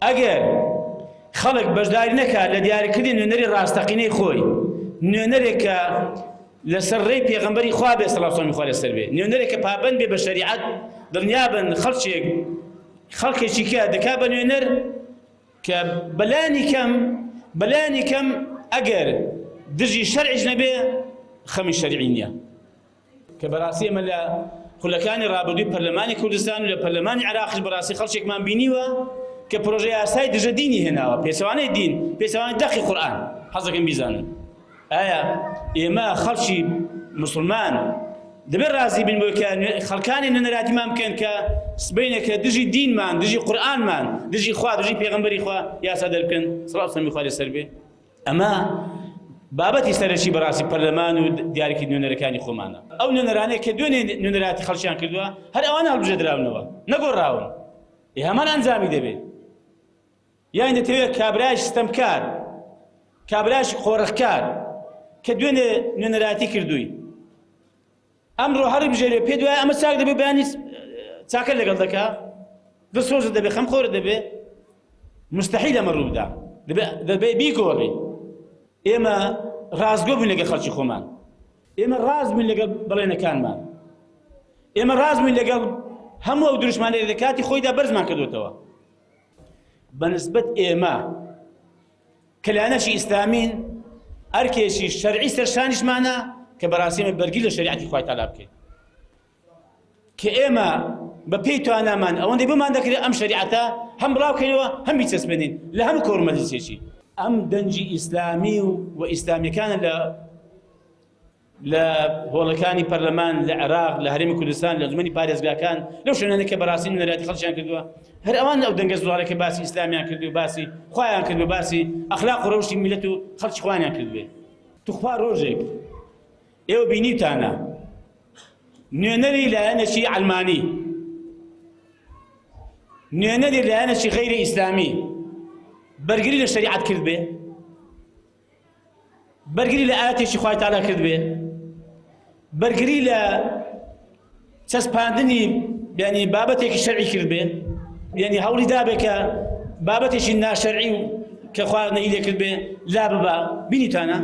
ئەگەر خەڵک بەشداری نەکات لە دیاریکردنی نوێنەری ڕاستەقینەی خۆی، نوێنەرێک کە لەسەر ڕێی پێغەمبەری خوا بێ سەڵاو سەلامی خوا لەسەر بێ، نوێنەرێک کە پابەند بێ بە شەریعەت، دڵنیابن خەڵکێک خەڵکێکی کە دەکا بە نوێنەر کە بەلانی کەم بەلانی کەم ئەگەر دژی شەرعیش نەبێ خەمی شەرعی نییە. کە بەڕاستی ئێمە لە خولەکانی ڕابردووی پەرلەمانی کوردستان و لە پەرلەمانی عێراقیش بەڕاستی خەڵکێکمان بینیوە کە پرۆژە یاسای دژە دینی هێناوە پێچەوانەی دین پێچەوانەی دەقی قورئان حەزەکەم بیزانن ئایا ئێمە خەڵکی مسلمان دەبێت ڕازی بین بۆ کە خەڵکانی نوێنەراتیمان بکەن کە سبەینێ کە دژی دینمان دژی قورئانمان دژی خوا دژی پێغەمبەری خوا یاسا دەربکەن سڵاو سەمی خوا لەسەر بێ ئەمە بابەتی سەرەکی بەڕاستی پەرلەمان و دیاریکردنی نوێنەرەکانی خۆمانە. ئەو نوێنەرانەی کە دوێنێ نوێنەرایەتی خەڵکیان کردووە هەر ئەوان هەڵبژێردراونەوە، نەگۆڕاون. ئێ هەمان ئەنجامی دەبێت. یان دەتەوێت کابرایەکی ستەمکار، کابرایەکی قۆرخکار کە دوێنێ نوێنەرایەتی کردووی، ئەمڕۆ هەڕی بژێرێ پێت وایە ئەمە چاک دەبێ بەیانی چاکە لەگەڵ دەکا دڵسۆزت دەبێ خەمخۆرت دەبێ مستحیل ئەمە ڕوو بدا دەبێ بیگۆڕی ئێمە ڕاستگۆ بووین لەگەڵ خەڵکی خۆمان ئێمە ڕاست بووین لەگەڵ بەڵێنەکانمان ئێمە ڕاست بووین لەگەڵ هەموو ئەو دروشمانەی لە کاتی خۆیدا بەرزمان کردوێتەوە بەنسبەت ئێمە کە لایەنەکی ئیسلامین ئەرکێکی شەرعی سەر شانیشمانە کە بەڕاستی ئێمە بەرگری لە شەریعەتی خوای تەعالا بکەین کە ئێمە بە پێی توانامان ئەوەندەی بۆمان دەکرێت ئەم شەریعەتە هەم بڵاو کەینەوە هەم بیچەسپێنین لە هەموو کۆڕ مەجلیسێکی ئەم دەنگی ئیسلامی و ئیسلامیەکانە لە لە هۆڵەکانی پەرلەمان لە عێراق لە هەرێمی کوردستان لە ئەنجومەنی پارێزگاکان لەو شوێنانە کە بەڕاستی نوێنەرایەتی خەڵکیان کردووە هەر ئەوان ئەو دەنگە زۆرە کە باسی ئیسلامیان کرد و باسی خوایان کرد و باسی ئەخلاق و ڕەوشی میلەت و خەڵکی خوانیان کردبێ توخوا ڕۆژێک ئێوە بینیتانە نوێنەری لایەنێکی عەلمانی نوێنەری لایەنێکی غەیری ئیسلامی بەرگری لە شەریعەت کرد بێ بەرگری لە ئاەتێکی خوای تالا کردبێ بەرگری لە چەسپاندنی بیانی بابەتێکی شەرعی کردبێ یعنی هەوڵی دابێ کە بابەتێکی ناشەرعی و کە خوا نەهی لێ کردبێ لا ببا بینیتانە؟